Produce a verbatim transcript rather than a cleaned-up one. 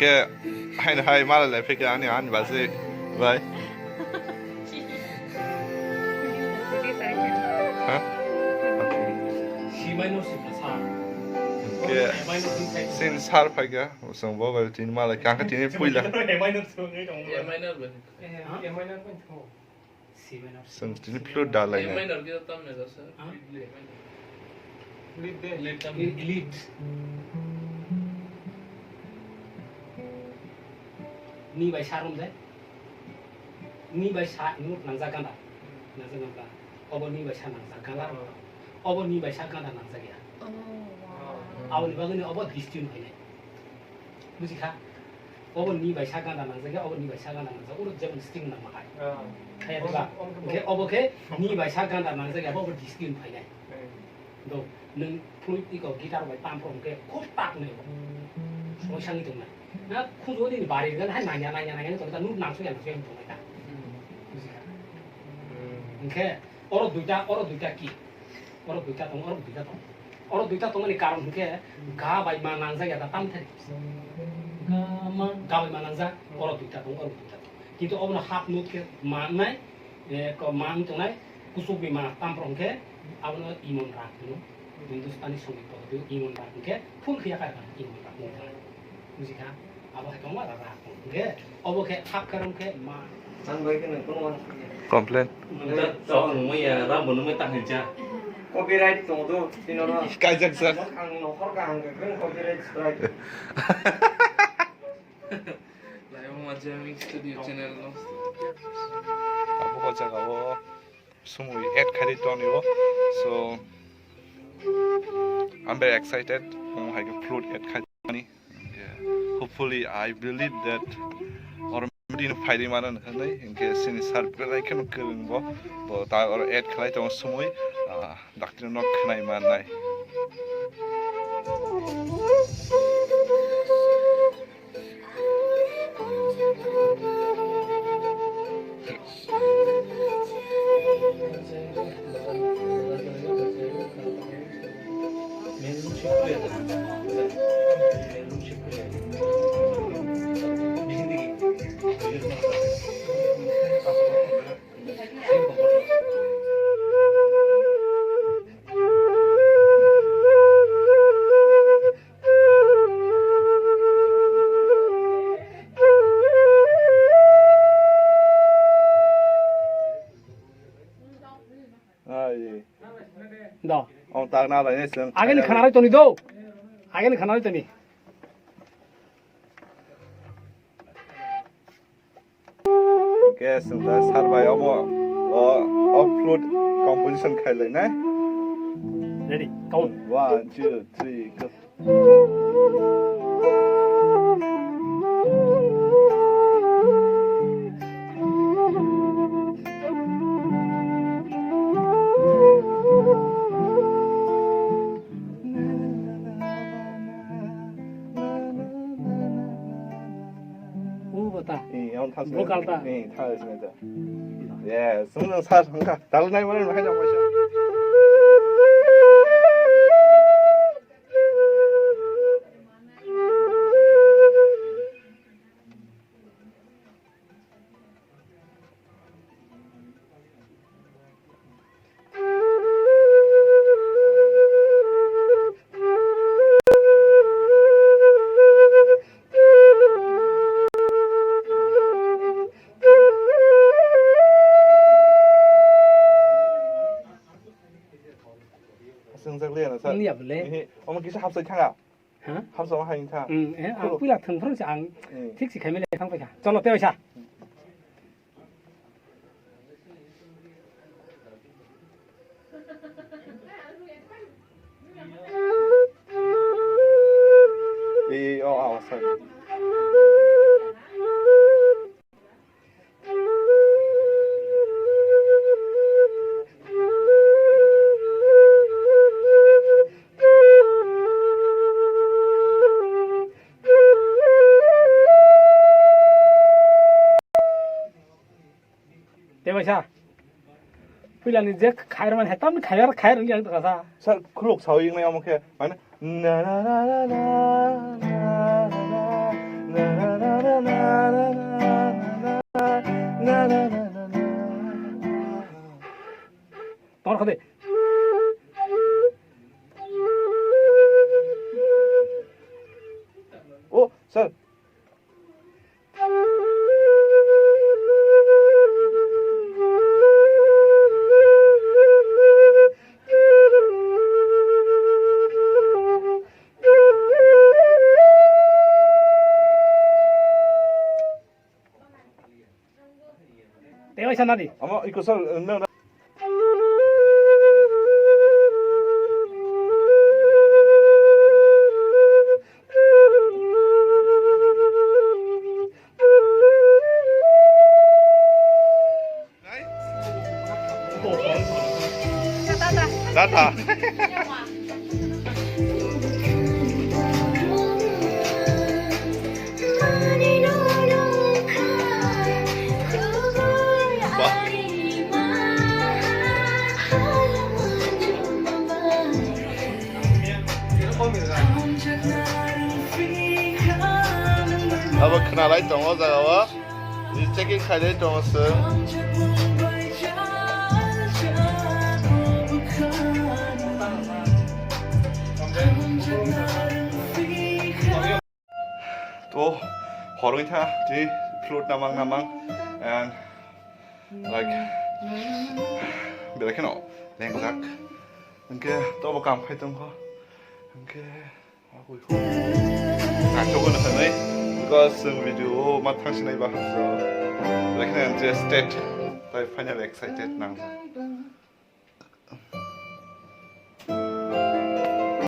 Ke haino hai malai lai phika ani ani baji bai. Ha? Ke sin sar phika usung bo bai tin malai kangka tini puila. Chwng tini flute da lainai. Lead. Ni bai sa rom de. Ni bai sa nuk nangjak ganda. Nangjak ganda. Obo ni bai sa nangjak ganda. Obo ni bai sa ganda nangjak ya. Aboni bagwi ni obo distinct khainai. Buji kha? Obo ni bai sa ganda nangjak ya, obo ni bai sa ganda nangjak. Oro jemon string nang mahai. Khaya diba? Oke, obo khe ni bai sa ganda nangjak ya, obo distinct phainai. Do, nung flute iko guitar bai pump rok khe khub tak nai. Soi sangi tongnai. Na khujo ni bari gan hai nanya nanya nanya tong ta nuk nang suya nang suya tong ta. Buji kha? Hingkhe oro duita, oro duita ki? Oro duita tong, oro duita tong. Oro duita tongmani karon hingkhe ga bai ma nangjak ya da tam thari. Ga ma, ga bai ma nangjak, oro duita tong, oro duita tong. Kintu obono half note khe mannai, eh, ko man tongnai, kusuk ni ma tam rok hingkhe abono imon rag hino. Hindustani songit pogodi imon rag hingkhe full khiya kha imon rag hingkhe. Buji kha? Abo hai tongma rara tong. Hingke obo khe hap khe rom khe ma. Ang bai khe nang kono wan. Complain. Nda chok nungmai ya, ram bo nungmai tang hincha. Copyright tong do, tino no. Kaijak sir. Ang nokhor ka ang khe copyright strike. Lai mo ma Jamming Studio channel no. Abo ko jaga o sumui add khai tonio. So I'm very excited. Ang hai khe flute add khai. Hopefully, I believe that or meeting phaidi mano hinwi, hinkhe sini sir belai kheno kwrwng bo, bo ta or add khlai tongo sumui, ah, dakti no khwnai mannai. Ai. Do. Ong tak na lai ne seng. Ageni khana rai toni do. Ageni khana rai toni. Hingke chwng da sir bai obo, o, o flute composition khai lai nai. Ready, count. One, two, three, go. O bata. Eh, yang thas. Vocal ta. Eh, thas ni ta. Yes, sung sung sa sung ka. Tal nai mana hai jam macam. Swngjak liya na sa. Wngya bole. Ehe, omo kisa hapsai thanga. Ha? Hapsao hai wngkha. Hmm, eh, ang puila thwngphuru se ang thik se khaimani thang paikha. Cholo, tei waisa. Ei, o, o, sorry. Tei waisa, puilani je khairokmani hai tamni khaibar khair wngya wngtongkha sa. Sir, khuluk sao wngnai omo khe, mane, na, na, Tor khade. Oh, sir. Tei waisa nadi. Omo iko sal, nang. Tata. Abo khwnalai tongo o jaga o. Checking khailai tongo chwng. To horwi tha, twi fluid namang namang, and, like, belai kheno lengjak. Hwnkhe tobo kam khai tongkho. Hwnkhe. Naithok no hwnwi, because chwng video o ma thang sinai ba hamjak. Belai kheno interested, tai final excited nangjak.